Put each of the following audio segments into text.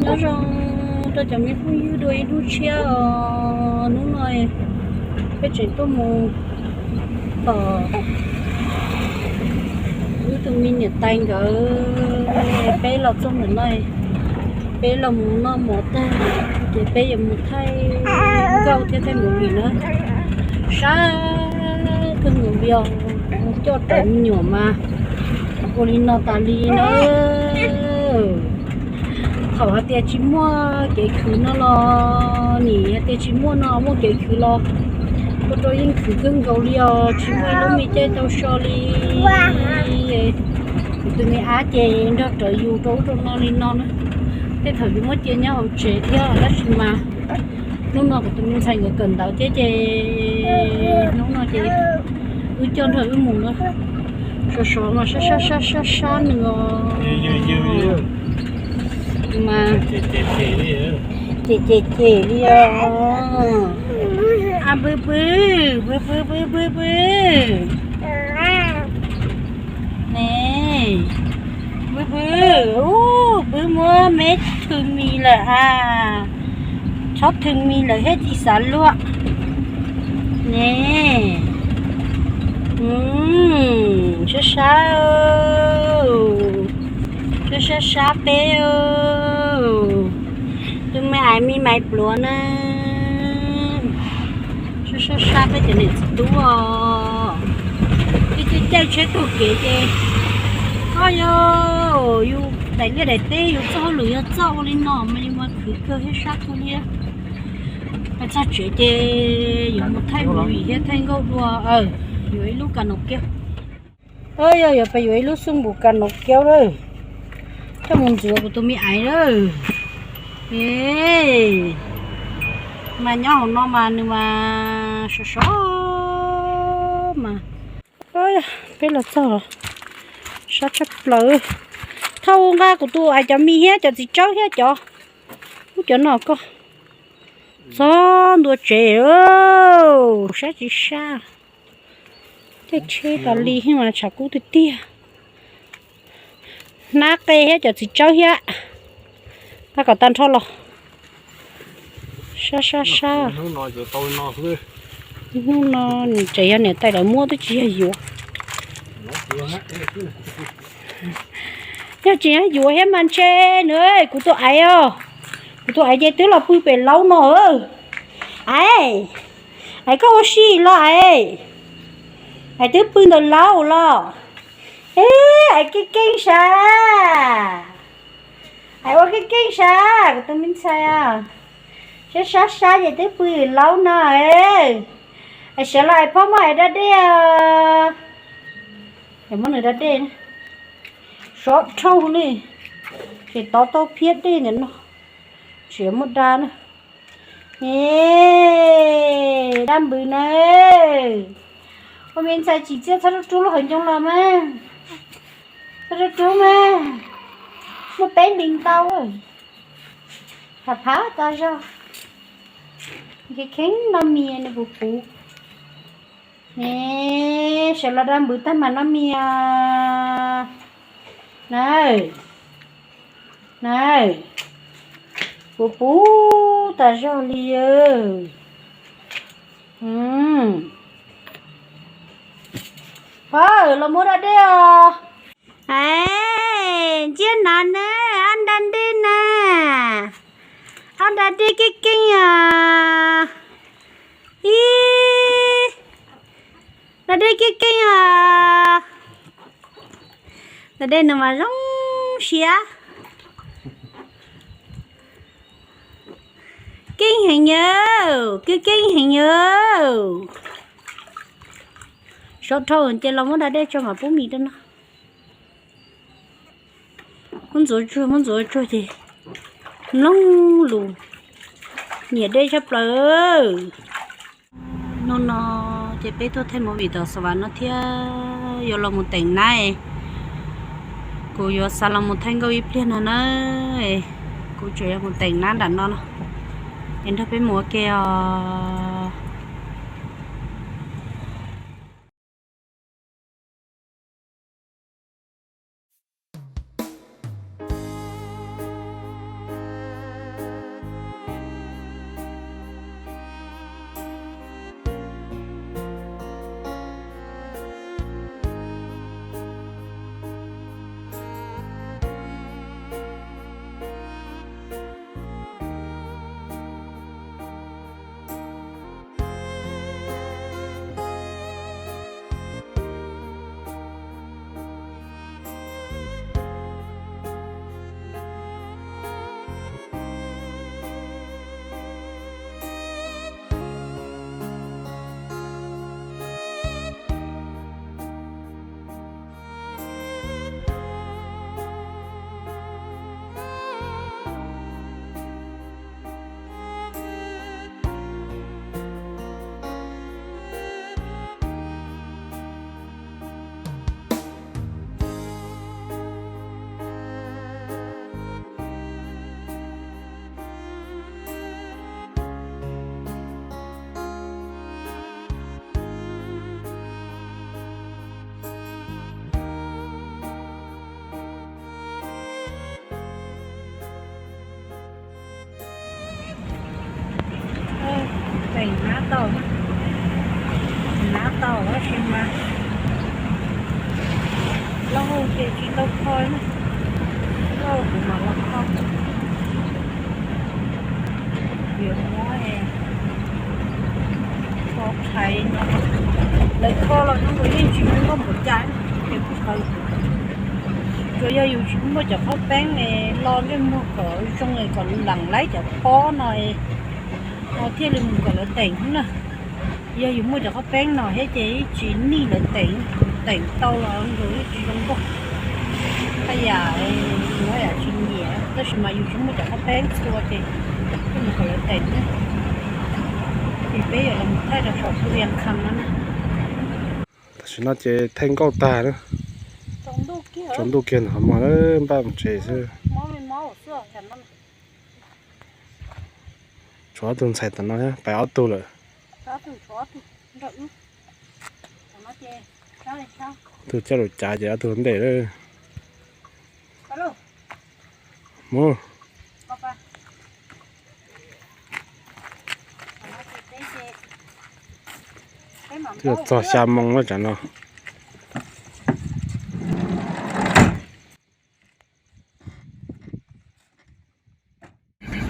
Nyob zoo rau cov me phooj ywg dua ib hnub tshiab os. Hnub no peb tseem tuaj mus tom wb tus me niam tais nkawd. Peb los txog ntawm no, peb los mus noj mov tag, ces peb yuav mus thaij nkauj thiab thaij movie na. Sab kawg nkaus li os, coj rawv me nyuam mas ua li no tas li na. Thaum hais tias tsis muaj kev khwv no los, nim hais tias tsis muaj no muaj kev khwv los, ua rau yeej khwv kawg nkaus li os, tsis muaj ib lub me caij tau so li. Kuv tus me ab ces nrog rawv yus rau ub rau no li no na. Tej thaum yus muab cia nyob hauv tsev thiab tab sis mas hnub no kuv tus me ntxhais nkawd kawm ntawv thiab ces hnub no ces wb coj nrog wb mus na. Sov sov mas sab sab sab sab sab nws os. Mas ces ces ces li os. A, pw pw, pw pw pw pw pw. Ne, pw pw, ub, pw muab me thw mis lawm a. Txhob thw mis lawm thiab tsis xav luag. Ne, sab sab, sab sab sab peb. Tus me ais me maiv pluav na. Sab sab sab peb cov niam txiv tub os. Ib tug caij tsheb taug kev ces, o yog yus daim liaj daim teb yus txoj hauj lwm yog txoj ua li no mas yus mas khwv kawg thiab sab kawg li. Hais txog tsev ces yuav mus thaij movie thiab thaij nkauj dua. Yuav ib lub kas naus kiab. Yog yuav peb yuav ib lub xub npum kas naus kiab lawm, coj mus ntxuav kuv tus me aiv lawm. Mas nyob hauv no mas nws mas sov sov mas. Peb los txog los, sab tshaj plaws. Thauj nqa kuv tus aiv cov mis thiab cov txiv tsawb thiab cov, ub, cov no koj. Txog ntua tsev, sab tsis sab. Tej tsheb tas li mas tshav kub tiag tiag. Hnab qe thiab cov txiv tsawb thiab, nqa kom tag nrho los. Sab sab sab. Hnub no tseem yog niam tais lawv muab twb tsis yog yuav. Yog tsis yog yuav thiab mas ntshe nws, kuv tus aiv os, kuv tus aiv ces twb los pw pem laub no. Aiv, aiv koj ua si los aiv, aiv twb pw ntawm laub los. Ib, aiv keej keej sav, aiv ua keej keej sav kuv tus me ntxhais. Sab sab sab ces twb pw laub no. Aiv sawv los aiv phob muab aiv da dej os. Muab nws da dej, sov dhau li, ces tov tau phiab dej ntawm no, tsis muaj da na. E, dab npws na. Ua me ntxhais tsim txiaj txhob rub rub lub hawv ncoo los mas. Txhob rub rub mas. Muaj peb hlis ntau. Phav phav tas zog. Kheev kheev noj mis nws puv puv. Ne, sawv los da npws tag mam noj mis os. Na, na, puv puv tas zog li. Pog, los muab da dej os. Ais, ntsia no na, ob da dej na. Ob da dej keej keej os. Ib, da dej keej keej os. Da dej no mas zoo siab. Keej heev yawg, keej keej heev yawg. Sov dhau ces los muab da dej tso mam pub mis rau no. Muab ntxuav tsuag, muab ntxuav tsuag ces mloog lus, nyiam dej tshaj plaws. Hnub no ces peb tuaj thaij movie tom Xav Vas no thiab yuav los mus teem nab. Kuv yuav xav los mus thaij nkauj ib pliag no na. Kuv tseem yuav mus teem nab nram no no. Es nrog peb mus ua ke os. Teem nab tau, nab tau tab sis mas loj ces tsis tau kho na, loj kuv mam los kho. Yuav muab kho qhaiv no, lawv kho los zoo nkaus yeej tsis zoo nkauj npaum cas, ces kuv qhaiv. Tsuas yog yus tsis muaj cov qhaub peeb es lo ntsej muag kom zoo es kom lees laib cov pob no, no thiaj li mus kom lawv teem xwb na. Yog yus muaj cov qhaub peeb no thiab ces ib tsis nij lawv teem, teem tau los nkaus ib tsis zoo nkauj. Haj yam, haj yam tsis nyiam tab sis mas yus tsis muaj cov qhaub peeb txhua ces thiaj mus kom lawv teem xwb. Ces peb yuav los thaij rau saum kuv vias kham no na. Tam sim no ces thaij nkauj tag na. Tsaus ntuj kiag ntawm qhov muag na, npaj mus tsev xwb. Tshuav ob tug ntxhais tom no, pais ob tug lawm. Tug coj lus cav ces ob tug ntej lawm. Mus. Twb txog xya moo lawm tsam no.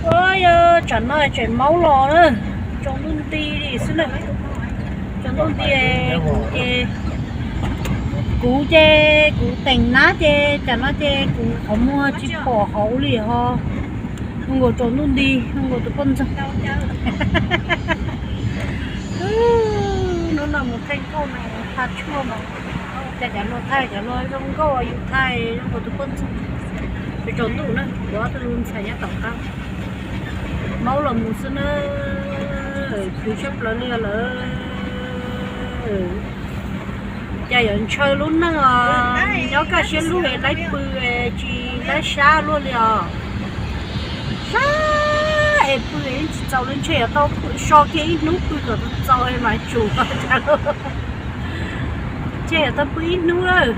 Ua, yog tsam no tseem maub los na, tsaus ntuj nti li xwb na. Tsaus ntuj nti, kuv ces, kuv ces kuv teem nab ces tsam no ces kuv qhov muag tsis pom hauv li ho. Zoo nkaus tsaus ntuj nti, zoo nkaus tus poj ntxoog. Hnub no mus thaij nkauj no, tha tshuaj mas, cas cov luag thaij, cov luag zoo nkauj, yus thaij zoo nkaus tus poj ntxoog. Tsaus ntuj na, kuv ob tug ntxhais nyob tom qab. Maub los mus xwb na, khwv siab plaws li lawm. Cas yuav ntshaw lub neej os, nyob kaj siab lug es laib pw, tsis laib sab luaj li os. Sab es pw tsis txaus li, ntshe yuav tau so kiag ib hnub pw kom txaus mas tsum. Ntshe yuav tau pw ib hnub lawm.